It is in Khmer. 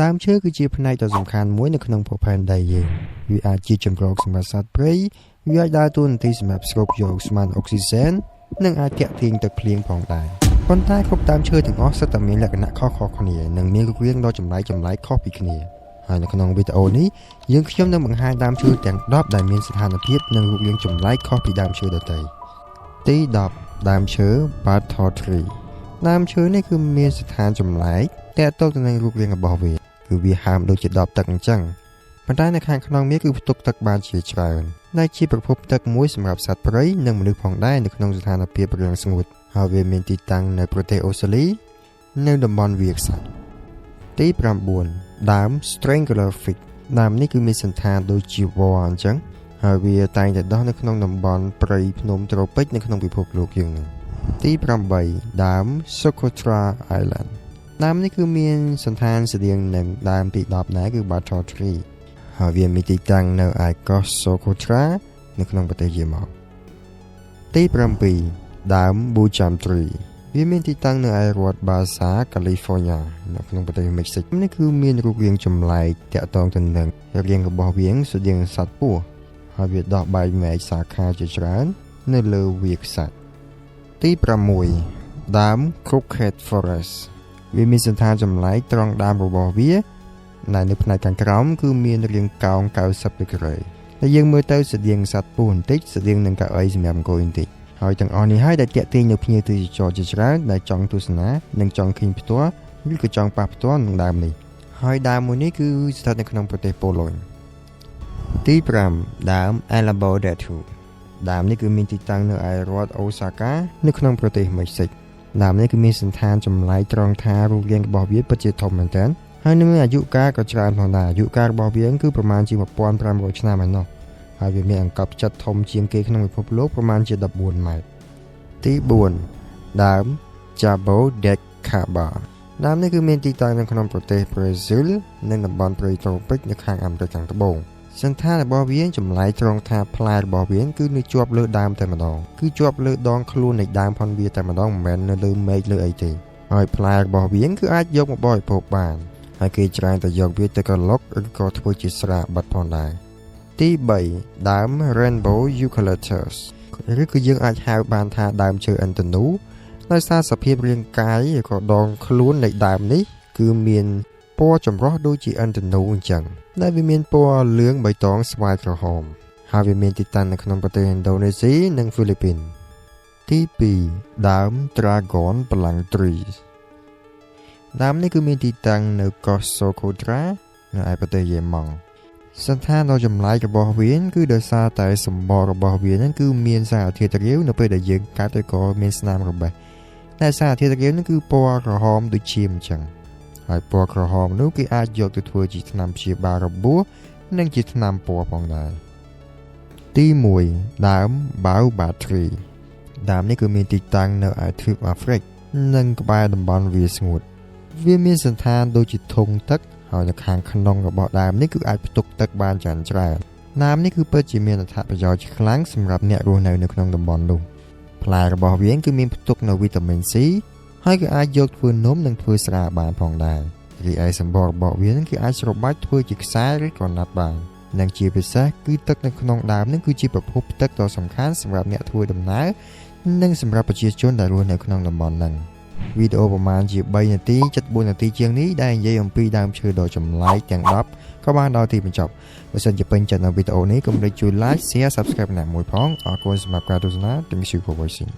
ដើមឈើគឺជាផ្នែកដ៏សំខាន់មួយនៅក្នុងភពផែនដីយើងវាអាចជាជម្រកសម្រាប់សត្វព្រៃវាអាចដើរតួនាទីសម្រាប់ស្រូបយកឧស្ម័នអុកស៊ីសែននិងអាចទាក់ទាញទឹកភ្លៀងផងដែរប៉ុន្តែគ្រប់ដើមឈើទាំងអស់សុទ្ធតែមានលក្ខណៈខុសៗគ្នានិងមានរូបរាងដ៏ចម្លែកចម្លែកខុសពីគ្នាហើយនៅក្នុងវីដេអូនេះយើងខ្ញុំនឹងបង្ហាញដើមឈើទាំង10ដែលមានស្ថានភាពនិងរូបរាងចម្លែកខុសពីដើមឈើដទៃទី10ដើមឈើ Bottle Tree ដើមឈើនេះគឺមានស្ថានចម្លែកតាក់ទងទៅនឹងរូបរាងរបស់វាគឺវាហើមដូចជាដបទឹកអញ្ចឹងប៉ុន្តែនៅខាងក្នុងវាគឺផ្ទុកទឹកបានជាច្រើនដែលជាប្រភពទឹកមួយសម្រាប់សត្វព្រៃនិងមនុស្សផងដែរនៅក្នុងស្ថានភាពរាំងស្ងួតហើយវាមានទីតាំងនៅប្រទេសអូស្ត្រាលីនៅតំបន់វាលខ្សាច់ទី9ដើម Strangler Fig ដើមនេះគឺមានសន្តានដូចជាវល្លិអញ្ចឹងហើយវាតែងតែដុះនៅក្នុងតំបន់ព្រៃភ្នំត្រូពិកនៅក្នុងពិភពលោកយើងនឹងទី8ដើម Socotra Island ដើមនេះគឺមានសន្តានស្តៀងនឹងដើមទី10ដែរគឺ Bottle Tree ហើយវាមានទីតាំងនៅឯកោះ Socotra នៅក្នុងប្រទេសយេម៉ង់ទី7ដើម Boojum Tree វាមានទីតាំងនៅឯរដ្ឋ Baja California នៅក្នុងប្រទេសមិចស៊ិកនេះគឺមានរូបរាងចម្លែកតាក់ទងទៅនឹងរាងរបស់វាស្តៀងសត្វពស់ហើយវាដោះបែកមែកសាខាជាច្រើននៅលើវាលខ្សាច់ទី6ដើម Crooked Forest វាមានសន្តានចម្លែកត្រង់ដើមរបស់វាដែលនៅផ្នែកខាងក្រោមគឺមានរាងកោង90ដឺក្រេដែលយើងមើលទៅស្តៀងសត្វពស់បន្តិចស្តៀងនឹងកៅអីសម្រាប់អង្គុយបន្តិចហើយទាំងអស់នេះហើយដែលទាក់ទាញនៅភ្ញៀវទេសចរជាច្រើនដែលចង់ទស្សនានិងចង់ឃើញផ្ទាល់ឬក៏ចង់ប៉ះផ្ទាល់នឹងដើមនេះហើយដើមមួយនេះគឺស្ថិតនៅក្នុងប្រទេសប៉ូឡូញទី5ដើម Alamo Datu ដើមនេះគឺមានទីតាំងនៅឯរដ្ឋអូសាកានៅក្នុងប្រទេសមិចស៊ិកដើមនេះគឺមានសន្តានចម្លែកត្រង់ថារូបរាងរបស់វាពិតជាធំមែនទែនហើយនឹងមានអាយុកាលក៏ច្រើនផងដែរអាយុកាលរបស់វាគឺប្រមាណជា1500ឆ្នាំឯណោះហើយវាមានអង្កត់ផ្ចិតធំជាងគេក្នុងពិភពលោកប្រមាណជា14ម៉ែត្រទី4ដើម Jaboticaba ដើមនេះគឺមានទីតាំងនៅក្នុងប្រទេសប្រេស៊ីលនិងតំបន់ព្រៃត្រូពិកនៅខាងអាមេរិកខាងត្បូងសន្តានរបស់វាចម្លែកត្រង់ថាផ្លែរបស់វាគឺនៅជាប់លើដើមតែម្ដងគឺជាប់លើដងខ្លួននៃដើមផនវាតែម្ដងមិនមែននៅលើមែកលើអីទេហើយផ្លែរបស់វាគឺអាចយកមកបរិភោគបានហើយគេច្រើនតែយកវាទៅក្រឡុកឬក៏ធ្វើជាស្រាបិទផងដែរទី3ដើម Rainbow Eucalyptus ឬក៏យើងអាចហៅបានថាដើមឈើឥន្ទនូដោយសារសភាពរាងកាយឬក៏ដងខ្លួននៃដើមនេះគឺមានពណ៌ចម្រុះដូចជាឥន្ទនូអញ្ចឹងដែលវាមានពណ៌លឿងបៃតងស្វាយក្រហមហើយវាមានទីតាំងនៅក្នុងប្រទេសឥណ្ឌូនេស៊ីនិងហ្វីលីពីនទី2ដើម Dragon Blanc Tree ដើមនេះគឺមានទីតាំងនៅកោះ Socotra នៅឯប្រទេសយេម៉ង់សន្តានដ៏ចម្លែករបស់វាគឺដោយសារតែសម្បករបស់វានឹងគឺមានសារធាតុរាវនៅពេលដែលយើងកាត់ទៅក៏មានស្នាមរបេះតែសារធាតុរាវនឹងគឺពណ៌ក្រហមដូចឈាមអញ្ចឹងហើយពណ៌ក្រហមនោះគេអាចយកទៅធ្វើជាថ្នាំព្យាបាលរបួសនិងជាថ្នាំពណ៌ផងដែរទី1ដើម Baobab Tree ដើមនេះគឺមានទីតាំងនៅឯទ្វីបអាហ្វ្រិកនិងក្បែរតំបន់វាលស្ងួតវាមានសន្តានដូចជាធុងទឹកហើយនៅខាងក្នុងរបស់ដើមនេះគឺអាចផ្ទុកទឹកបានច្រើនច្រើនដើមនេះគឺពិតជាមានអត្ថប្រយោជន៍ខ្លាំងសម្រាប់អ្នករស់នៅនៅក្នុងតំបន់នោះផ្លែរបស់វាគឺមានផ្ទុកនូវវីតាមីន C ហើយក៏អាចយកធ្វើនំនិងធ្វើស្រាបានផងដែររីឯសម្បករបស់វានឹងគឺអាចច្របាច់ធ្វើជាខ្សែឬក៏ណាត់បាននិងជាពិសេសគឺទឹកនៅក្នុងដើមនឹងគឺជាប្រភពទឹកដ៏សំខាន់សម្រាប់អ្នកធ្វើដំណើរនិងសម្រាប់ប្រជាជនដែលរស់នៅក្នុងតំបន់ហ្នឹងវីដេអូប្រហែលជា3នាទី74នាទីជាងនេះដែលនិយាយអំពីដើមឈើដ៏ចម្លែកទាំង10ក៏បានដល់ទីបញ្ចប់បើសិនជាពេញចិត្តនៅវីដេអូនេះកុំភ្លេចជួយ like, share, subscribe ម្នាក់មួយផងអរគុណសម្រាប់ការទស្សនា។ Thank you for watching.